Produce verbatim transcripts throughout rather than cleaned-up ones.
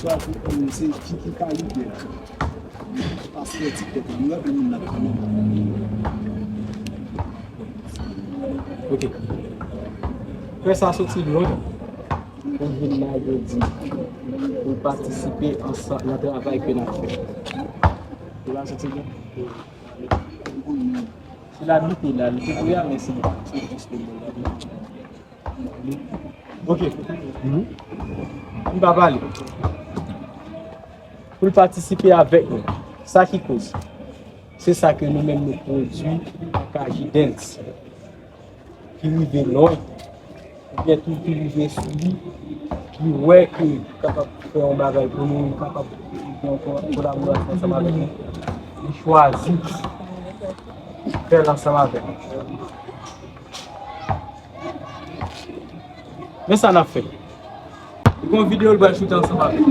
Pral pou konnen se ki ki kalite la. Pastè TikTok la, m raple moun la kanmenm. Ok. Frè sa soti lwen pou vin la jodi pou patisipe ansanm nan travay ke n ap fè. Li pa soti lwen? Se la li te la, li te pou ya, men se, se jis le mwen la. Ok. M pa pale. Pou l patisipe avèk nou. Sa ki koz. Se sa ke nou menm nou pwodui ak Kaji Dance. Ki rive lwen. Oubyen tou ki rive sou li. Ki wè ke li kapab fè yon bagay pou nou, li kapab fè yon ko-, kolaborasyon ansanm avèk nou. Li chwazi fè l ansanm avèk nou. Men sa n ap fè. Li gon videyo l pral choute ansanm avè l.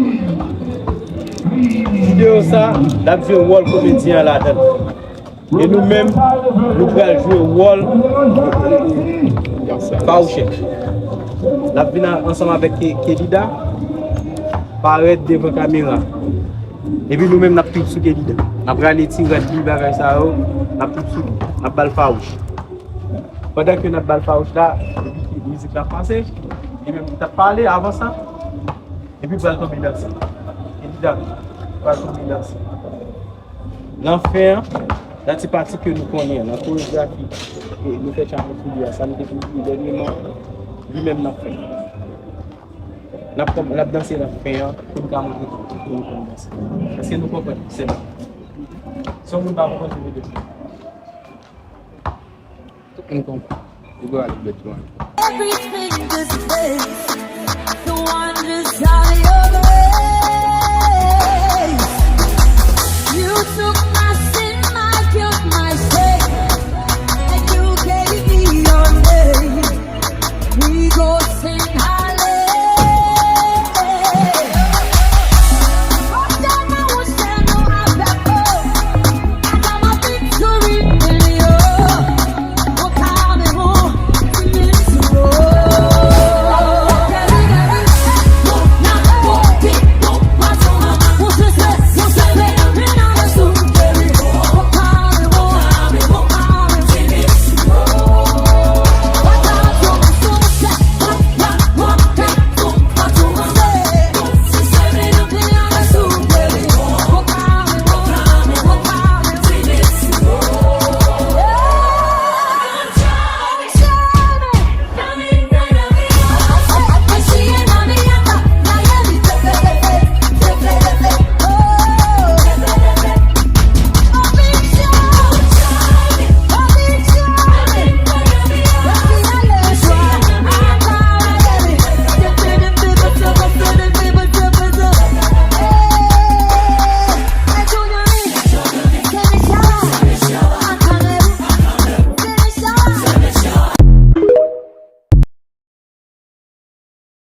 Videyo sa, l ap jwe wòl komedyen an ladan l. E nou menm, nou pral jwe wòl fawouchè. L ap vin a-, ansanm avèk Ke-, Kelida, parèt devan kamera. Epi nou menm, n ap trip sou Kelida. N ap rale ti rad li, bagay sa yo, n ap trip sou li. N ap ba l fawouch. Pandan ke n ap ba l fawouch la, epi ke mizik la pase, li menm li t ap pale avan sa, epi l pral tonbe danse. Epi Dam pral tonbe danse. Nan fen an, nan ti pati ke nou konnen an, nan koregrafi, e nou fè challenge sou li a, sa nou te pibli dènyèman, li menm n ap fè. N ap, n ap danse nan fen an, pou n ka montre tout moun konn danse. Èske nou konprann? Se bon. Si yon moun pa konprann, se vre. Tout moun konprann. Li gwo a li bèt lwen. Everything is base. The one